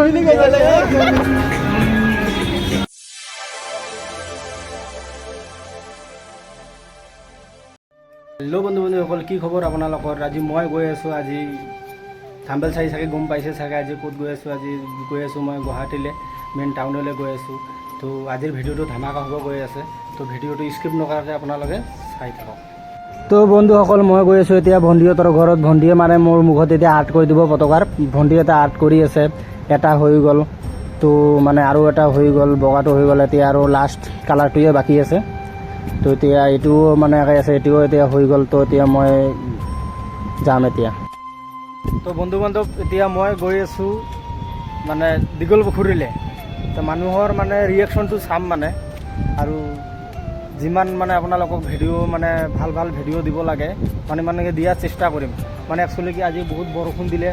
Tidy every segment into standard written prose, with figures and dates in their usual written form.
মিলি গৈছে। হেল্ল' বন্ধু বান্ধৱীসকল, কি খবৰ আপোনালোকৰ? আজি মই গৈ আছোঁ, আজি থাম্বনেইল চাই চাগে গম পাইছে চাগে আজি ক'ত গৈ আছোঁ। আজি গৈ আছোঁ মই গুৱাহাটীলৈ, মেইন টাউনলৈ গৈ আছোঁ। তো আজিৰ ভিডিঅ'টো ধামাকা হ'ব গৈ আছে। তো ভিডিঅ'টো স্কিপ নকৰাকৈ আপোনালোকে চাই থাকক। তো বন্ধুসকল, মই গৈ আছোঁ এতিয়া ভণ্টিহঁতৰ ঘৰত। ভণ্টিয়ে মানে মোৰ মুখত এতিয়া আৰ্ট কৰি দিব পতাকাৰ। ভণ্টি এটা আৰ্ট কৰি আছে, এটা হৈ গ'ল। তো মানে আৰু এটা হৈ গ'ল, বগাটো হৈ গ'ল। এতিয়া আৰু লাষ্ট কালাৰটোৱে বাকী আছে। তো এতিয়া এইটোও মানে একে আছে, এইটোও এতিয়া হৈ গ'ল। তো এতিয়া মই যাম এতিয়া। তো বন্ধু বান্ধৱ, এতিয়া মই গৈ আছোঁ মানে দীঘল পুখুৰীলৈ। তো মানুহৰ মানে ৰিয়েকশ্যনটো চাম মানে, আৰু যিমান মানে আপোনালোকক ভিডিঅ' মানে ভাল ভাল ভিডিঅ' দিব লাগে মানে মানে দিয়াৰ চেষ্টা কৰিম। মানে একচুৱেলি কি, আজি বহুত বৰষুণ দিলে।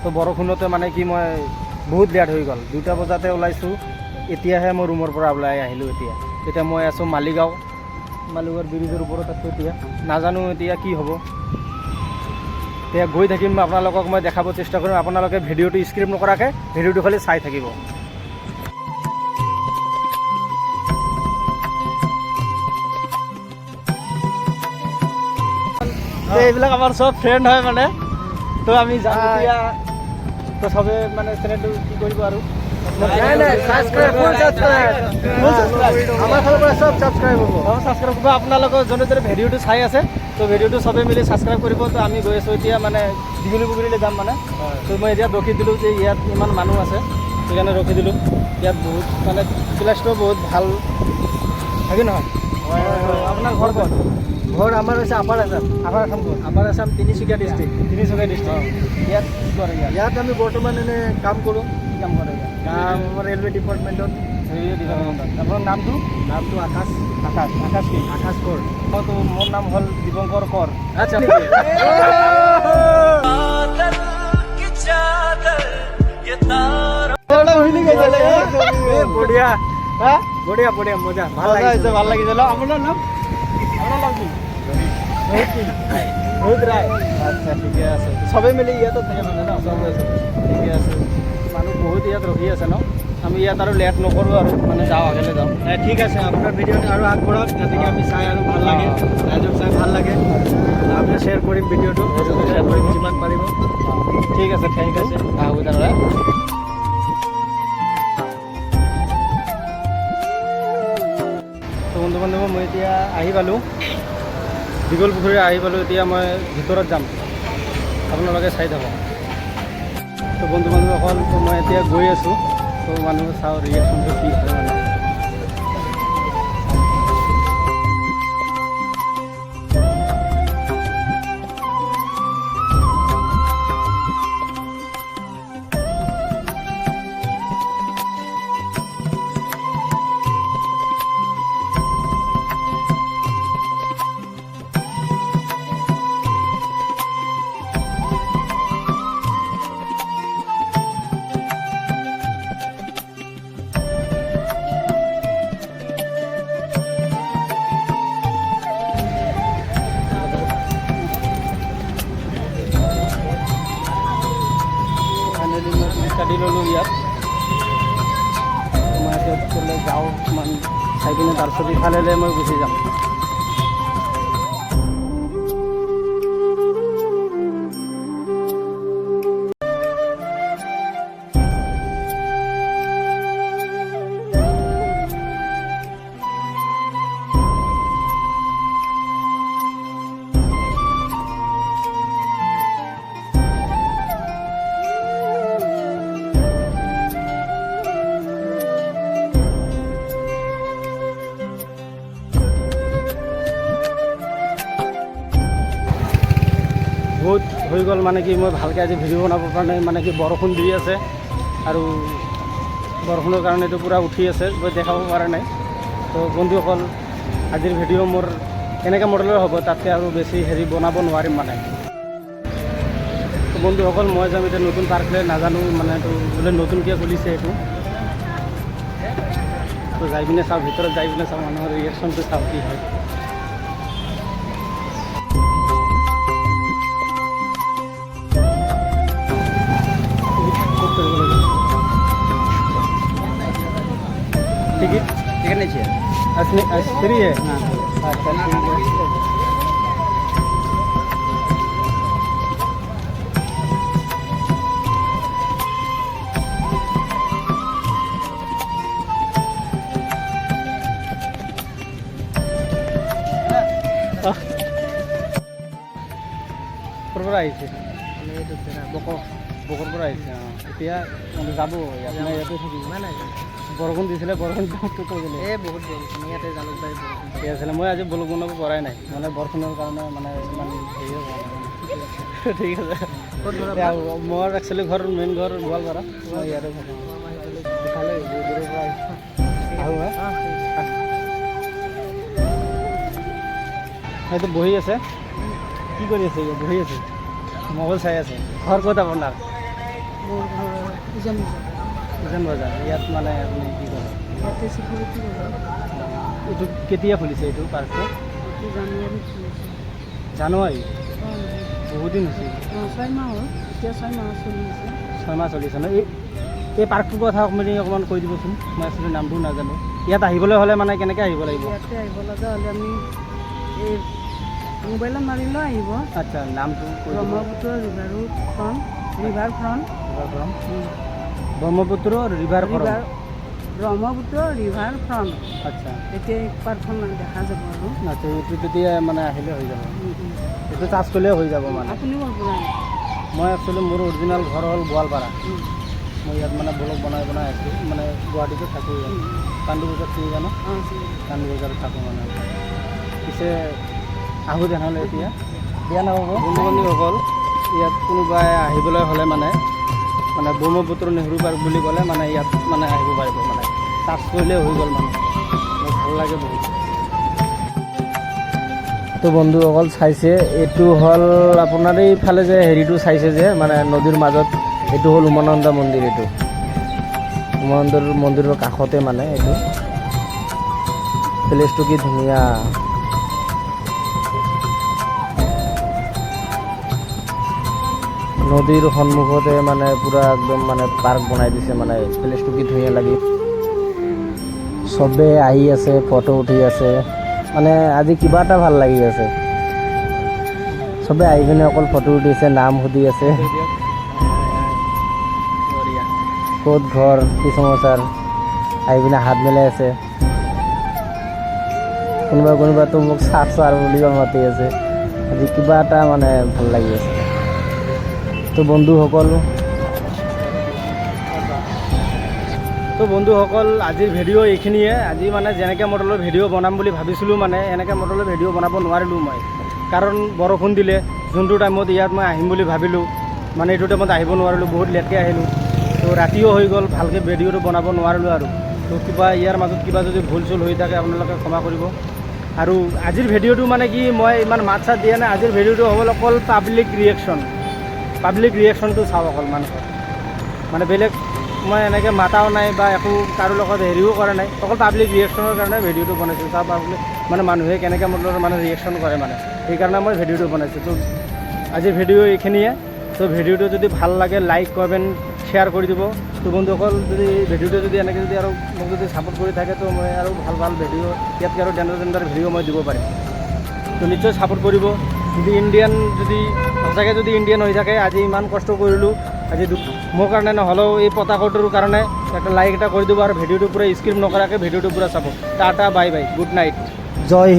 তো বৰষুণতে মানে কি, মই বহুত লেট হৈ গ'ল। 2টা বজাতে ওলাইছোঁ, এতিয়াহে মই ৰুমৰ পৰা ওলাই আহিলোঁ। এতিয়া এতিয়া মই আছোঁ মালিগাঁও, মালিগাঁৱৰ ব্ৰিজৰ ওপৰত আছোঁ এতিয়া। নাজানো এতিয়া কি হ'ব। এতিয়া গৈ থাকিম, আপোনালোকক মই দেখাব চেষ্টা কৰিম। আপোনালোকে ভিডিঅ'টো স্কিপ নকৰাকৈ ভিডিঅ'টো খালি চাই থাকিব। তো এইবিলাক আমাৰ চব ফ্ৰেণ্ড হয় মানে। তো আমি যাম এতিয়া। তো চবে মানে চেনেলটো কি কৰিব আৰু? নাই, ছাবস্ক্ৰাইব, ফুল ছাবস্ক্ৰাইব। ফুল ছাবস্ক্ৰাইব। আমাৰ ফালৰ পৰা চব ছাবস্ক্ৰাইব হ'ব। অঁ, ছাবস্ক্ৰাইব কৰিব। আপোনালোকৰ যোনে যোনে ভিডিঅ'টো চাই আছে, তো ভিডিঅ'টো চবে মিলি ছাবস্ক্ৰাইব কৰিব। তো আমি গৈ আছোঁ এতিয়া মানে দীঘলী পুখুৰীলৈ যাম মানে। তো মই এতিয়া ৰখি দিলোঁ যে ইয়াত ইমান মানুহ আছে, সেইকাৰণে ৰখি দিলোঁ। ইয়াত বহুত মানে প্লেচটো বহুত ভাল হয় কি নহয়? আপোনাৰ ঘৰ ক'ত? ঘৰ আমাৰ হৈছে আপাৰ আছাম। আপাৰ আছাম ক'ত? Upper Assam, Tinsukia district. Tinsukia district. ইয়াত কি কৰে ইয়াত? ইয়াত আমি বৰ্তমান এনে কাম কৰোঁ। কি কাম কৰে ইয়াত? কাম আমাৰ ৰেলৱে ডিপাৰ্টমেণ্টত। ৰেলৱে ডিপাৰ্টমেণ্টত। আপোনাৰ নামটো? নামটো আকাশ। আকাশ, আকাশ কি? আকাশ কৰ। অঁ, তো মোৰ নাম হ'ল দীপংকৰ কৰ। আচ্ছা। বঢ়িয়া। হা। বঢ়িয়া বঢ়িয়া, মজা, ভাল ভাল লাগিছে। লাগিছে, ভাল লাগিছে ন? আপোনাৰ নাম, আপোনাৰ নাম কি? ৰোহিত কি? ৰোহিত ৰায়। আচ্ছা, ঠিকে আছে। চবে মিলি ইয়াতে থাকে মানে ন? চবে ঠিকে আছে। মানুহ বহুত ইয়াত ৰখি আছে ন? আমি ইয়াত আৰু লেট নকৰোঁ আৰু মানে যাওঁ, আগলৈ যাওঁ। ঠিক আছে, আপোনাৰ ভিডিঅ'টো আৰু আগবঢ়াওক, যাতে আমি চাই আৰু ভাল লাগে, ৰাইজক চাই ভাল লাগে। আমিও শ্বেয়াৰ কৰিম ভিডিঅ'টো। শ্বেয়াৰ কৰিব। যিমান পাৰিব। ঠিক আছে, thank U. আহোঁ তেনেহ'লে। তো বন্ধু বান্ধৱ, মই এতিয়া আহি পালোঁ, দীঘল পুখুৰী আহি পালোঁ। এতিয়া মই ভিতৰত যাম, আপোনালোকে চাই থাকক। তো বন্ধু বান্ধৱসকল, তো মই এতিয়া গৈ আছোঁ। তো মানুহ চাওঁ, ৰিয়েকশ্যনটো কি হয় মানে। ফাইনেলি মই টিকেট কাটি ল'লোঁ ইয়াত। মই এতিয়া ভিতৰলৈ যাওঁ, অকণমান চাই পিনে তাৰপিছত ইফালে মই গুচি যাম। বহুত হৈ গ'ল মানে কি, মই ভালকৈ আজি ভিডিঅ' বনাব পৰা নাই। মানে কি, বৰষুণ দি আছে আৰু বৰষুণৰ কাৰণে এইটো পূৰা উঠি আছে, মই দেখাব পৰা নাই। তো বন্ধুসকল, আজিৰ ভিডিঅ' মোৰ এনেকৈ মডেলৰ হ'ব, তাতকৈ আৰু বেছি হেৰি বনাব নোৱাৰিম মানে। তো বন্ধুসকল, মই যাম এতিয়া নতুন পাৰ্কলৈ। নাজানো মানে এইটো বোলে নতুনকৈ খুলিছে এইটো। তো যাই পিনে চাওঁ, ভিতৰত যাই পিনে চাওঁ, মানুহৰ ৰিয়েকশ্যনটো চাওঁ কি হয়। ক'ত কৰিব লাগিব? टिकट? टिकट नहीं चाहिए। फ्री है? अच्छा, ठीक है। ক'ৰ পৰা আহিছে? বকৰ পৰা আহিছে। অঁ, এতিয়া মানে যাব ইয়াত নাই, ইয়াতে থাকিব? নাই। বৰষুণ দিছিলে, বৰষুণ গ'লে। এই বহুত বৰষুণ ইয়াতে, জালুকবাৰী বৰষুণ। ঠিক আছিলে, মই আজি ব্লগ বনাব পৰাই নাই, মানে বৰষুণৰ কাৰণে মানে ইমান হেৰিও হোৱা নাই মানে। ঠিক আছে। ক'ত ঘৰ? এতিয়া মোৰ একচুৱেলি ঘৰ, মেইন ঘৰ গোৱালপাৰা, মই ইয়াতে থাকোঁ। ভালে, বহুত দূৰৰ পৰা আহিছোঁ। আহোঁ হা। সেইটো বহি আছে, কি কৰি আছে? ইয়াত বহি আছে, মোবাইল চাই আছে। ঘৰ ক'ত আপোনাৰ? মোৰ ঘৰ উজান বজাৰ। উজান বজাৰ। ইয়াত মানে আপুনি কি কৰে? ইয়াতে চিকিউৰিটি কৰোঁ। এইটো কেতিয়া খুলিছে এইটো পাৰ্কটো? এইটো জানুৱাৰীত খুলিছে। জানুৱাৰী? অঁ। বহুত দিন হৈছে। অঁ, 6 মাহ হ'ল এতিয়া, 6 মাহ চলি আছে। 6 মাহ চলিছে ন? এই পাৰ্কটোৰ কথা আপুনি অকণমান কৈ দিবচোন। মই আচলতে নামটোও নাজানো। ইয়াত আহিবলৈ হ'লে মানে কেনেকৈ আহিব লাগিব? ইয়াতে আহিব লগা হ'লে আমি এই মোবাইলত মাৰিলেও আহিব। আচ্ছা, নামটো কৈ দিব। Brahmaputra ৰিভাৰো front, river front. River front. Brahmaputra river front. River, Brahmaputra river front. এতিয়া এই পাৰ্কখন দেখা যাব আৰু। আচ্ছা, এইটো তেতিয়া মানে আহিলে হৈ যাব? উম। এইটো চাৰ্চ কৰিলে হৈ যাব মানে? আপুনি ক'ৰ পৰা? মই একচুৱেলি মোৰ অৰিজিনেল ঘৰ হ'ল গোৱালপাৰা। মই ইয়াত মানে ব্লগ বনাই বনাই আছোঁ, মানে গুৱাহাটীতে থাকোঁ ইয়াত। পাণ্ডু বজাৰ চিনি জানো? অঁ, চিনি। পাণ্ডু বজাৰত থাকোঁ মানে। পিছে আহোঁ তেনেহ'লে এতিয়া, বেয়া নাপাব। বন্ধু বান্ধৱীসকল, ইয়াত কোনোবাই আহিবলৈ হ'লে মানে মানে ব্ৰহ্মপুত্ৰ নেহৰু পাৰ্ক বুলি ক'লে মানে ইয়াত মানে আহিব পাৰিব, মানে চাৰ্চ কৰিলে হৈ গ'ল। মানে মোৰ ভাল লাগে বহুত। তো বন্ধুসকল, চাইছে, এইটো হ'ল আপোনাৰ এইফালে যে হেৰিটো চাইছে যে, মানে নদীৰ মাজত, এইটো হ'ল উমানন্দ মন্দিৰ। এইটো উমানন্দ মন্দিৰৰ কাষতে মানে এইটো প্লেচটো, কি ধুনীয়া। নদীৰ সন্মুখতে মানে পূৰা একদম মানে পাৰ্ক বনাই দিছে। মানে প্লেচটো কি ধুনীয়া লাগি, চবে আহি আছে, ফটো উঠি আছে। মানে আজি কিবা এটা ভাল লাগি আছে। চবে আহি পিনে অকল ফটো উঠিছে, নাম সুধি আছে। বঢ়িয়া। ক'ত ঘৰ, কি সমাচাৰ, আহি পিনে হাত মিলাই আছে। কোনোবা কোনোবাতো মোক ছাৰ ছাৰ বুলিও মাতি আছে। আজি কিবা এটা মানে ভাল লাগি আছে। তো বন্ধুসকল, তো বন্ধুসকল, আজিৰ ভিডিঅ' এইখিনিয়ে। আজি মানে যেনেকৈ মডেলৰ ভিডিঅ' বনাম বুলি ভাবিছিলোঁ, মানে এনেকৈ মডেলৰ ভিডিঅ' বনাব নোৱাৰিলোঁ মই, কাৰণ বৰষুণ দিলে। যোনটো টাইমত ইয়াত মই আহিম বুলি ভাবিলোঁ, মানে এইটো টাইমত আহিব নোৱাৰিলোঁ, বহুত লেটকৈ আহিলোঁ। তো ৰাতিও হৈ গ'ল, ভালকৈ ভিডিঅ'টো বনাব নোৱাৰিলোঁ আৰু। তো কিবা ইয়াৰ মাজত কিবা যদি ভুল চুল হৈ থাকে, আপোনালোকে ক্ষমা কৰিব। আৰু আজিৰ ভিডিঅ'টো মানে কি, মই ইমান মাত চাত দিয়া নাই। আজিৰ ভিডিঅ'টো হ'ল অকল পাব্লিক ৰিয়েকশ্যন। পাব্লিক ৰিয়েকশ্যনটো চাওঁ অকল মানুহৰ, মানে বেলেগ মই এনেকৈ মাতাও নাই বা একো কাৰো লগত হেৰিও কৰা নাই। অকল পাব্লিক ৰিয়েকশ্যনৰ কাৰণে ভিডিঅ'টো বনাইছোঁ। তাৰ পাব্লিক মানে মানুহে কেনেকৈ মতলব মানে ৰিয়েকশ্যন কৰে, মানে সেইকাৰণে মই ভিডিঅ'টো বনাইছোঁ। তো আজিৰ ভিডিঅ' এইখিনিয়ে। তো ভিডিঅ'টো যদি ভাল লাগে, লাইক, কমেণ্ট, শ্বেয়াৰ কৰি দিব। তো বন্ধুসকল, যদি ভিডিঅ'টো যদি এনেকৈ যদি আৰু মোক যদি ছাপোৰ্ট কৰি থাকে, তো মই আৰু ভাল ভাল ভিডিঅ', ইয়াতকৈ আৰু ডেঞ্জাৰ ডেঞ্জাৰ ভিডিঅ' মই দিব পাৰিম। তো নিশ্চয় ছাপোৰ্ট কৰিব। যদি ইণ্ডিয়ান, যদি সঁচাকৈ যদি ইণ্ডিয়ান হৈ থাকে, আজি ইমান কষ্ট কৰিলোঁ আজি মোৰ কাৰণে নহ'লেও এই পতাকাটোৰ কাৰণে এটা লাইক এটা কৰি দিব আৰু ভিডিঅ'টো পূৰা স্কিপ নকৰাকৈ ভিডিঅ'টো পূৰা চাব। Tata, bye bye, good night. জয় হিন্দ।